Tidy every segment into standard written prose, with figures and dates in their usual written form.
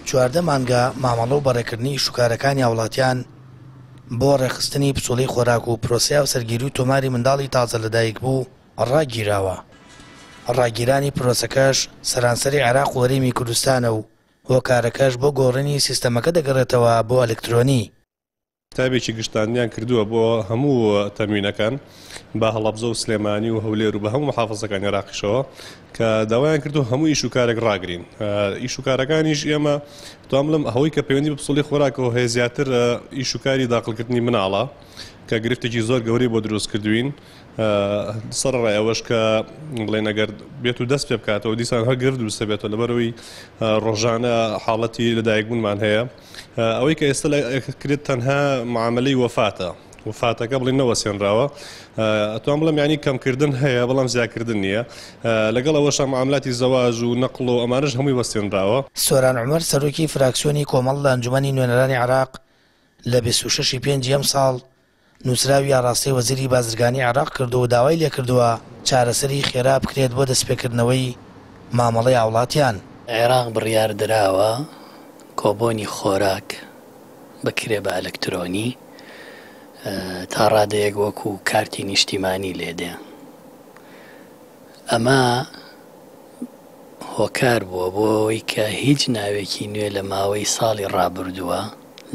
14 مانگە مامەڵە و بەڕێکردنی ئیشوکارەکانی هاوڵاتیان بۆ ڕێکخستنی پسوڵەی خۆراک و پرۆسەی هاوسەرگیری و تۆماری منداڵی تازە لەدایکبوو ڕاگیراوە. ڕاگیرانی پرۆسەکەش سەرانسەری عێراق و هەرێمی کوردستانە و هۆکارەکەش بۆ گۆڕینی سیستەمەکە دەگەڕێتەوە بۆ ئەلکترۆنی. کتابێکی گشتاندنیان کردووە بۆ هەموو تەموینەکان بە هەڵەبجە و سلێمانی و هەولێر و بە هەموو محافزەکانی عێراقیشەوە کە داوایان کردو هەموو ئیش و کارێک ڕاگرین. ئیش و کارەکانیش ئێمە توام بڵێم ئەوەی کە پەیوەندی بە پسوڵی خۆراکەوە هەیە زیاتر ئیش و کاری داخڵکردنی مناڵە کە گرفتێکی زۆر گەورەی بۆ دروست کردوین. سەرەڕای ئەوەش کە بڵێن ئەگەر بێت و دەست پێ بکاتەوە دیسان هەر گرفت دروست دەبێتەوە لەبەرەوەی ڕۆژانە حاڵەتی لەدایکبوونمان هەیە. ئەوەی کە ئێستا کرێت تەنها معاملەی وەفاتە، وەفاتەکە بڵێن نەوەسێنراوە، ئەتوان بڵێم یانی کەمکردن هەیە بەڵام زیاکردن نییە، لەگەڵ ئەوەشا معاملاتی زەواج و نەقڵ و ئەمانەش هەمووی وەستێنراوە. سۆران عومەر سەرۆکی فراکسیۆنی کۆمەڵ لە ئەنجومەنی نوێنەرانی عێراق لە 26 ی پێنجی ئەمساڵ نووسراوی ئاڕاستەی وەزیری بازرگانی عێراق کردووە و داوای لێکردووە چارەسەری خێرا بکرێت بۆ دەستپێکردنەوەی مامەڵەی هاوڵاتیان. عێراق بڕیاردراوە کۆبۆنی خۆراک بکرێ بە ئەلکترۆنی تا ڕادەیەک وەکو کارتی نیشتیمانی لێدێ. ئەمە هۆکار بووە بۆ ئەوەی کە هیچ ناوێکی نوێ لە ماوەی ساڵی ڕابردووە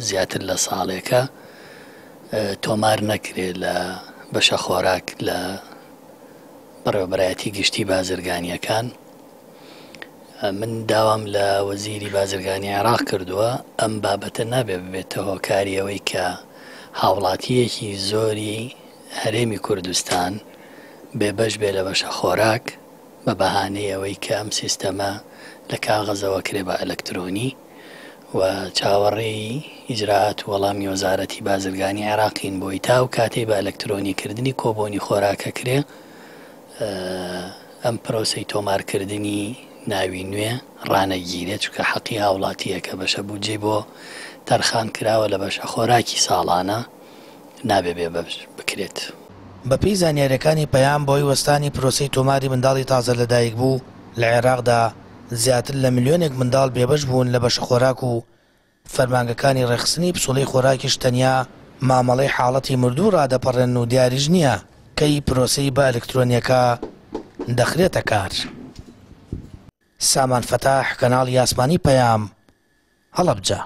زیاتر لە ساڵێکە تۆمار نەکرێت لە بەشە خۆراک لە بەڕێوەبەرایەتی گشتی بازرگانیەکان. من داوام لە وەزیری بازرگانی عێراق کردووە ئەم بابەتە نابێ ببێتە هۆکاری ئەوەی کە هاوڵاتیەکی زۆری هەرێمی کوردستان بێبەش بێ لە بەشە خۆراک بە بەهانەی ئەوەی کە ئەم سیستەمە لە کاغەزەوە کرێ بە ئەلەکترۆنی و چاوەڕێی ئیجرائات و وەڵامی وەزارەتی بازرگانی عێراقین بۆی تا ئەو کاتەی بە ئەلەکترۆنی کردنی کۆبۆنی خۆراکە کرێ ئەم پرۆسەی تۆمارکردنی ناوی نوێ ڕانەگیرێت چونکە حەقی هاوڵاتییە کە بەشە بودجەی بۆ تەرخان کراوە لە بەشە خۆراکی ساڵانە نابێ بێبەش بکرێت. بەپێی زانیارییەکانی پەیام، بەهۆی وەستانی پرۆسەی تۆماری منداڵی تازە لەدایکبوو لە عێراقدا، زیاتر لە ملیۆنێک منداڵ بێبەش بوون لە بەشەخۆراک و فەرمانگەکانی ڕێکخستنی پسوڵەی خۆراکیش تەنیا مامەڵەی حاڵەتی مردوو ڕادەپەڕێنن و دیاریش نییە کەی پرۆسەی بە ئەلکترۆنییەکە دەخرێتە کار. سامان فەتاح، کەناڵی ئاسمانی پەیام، هەڵەبجە.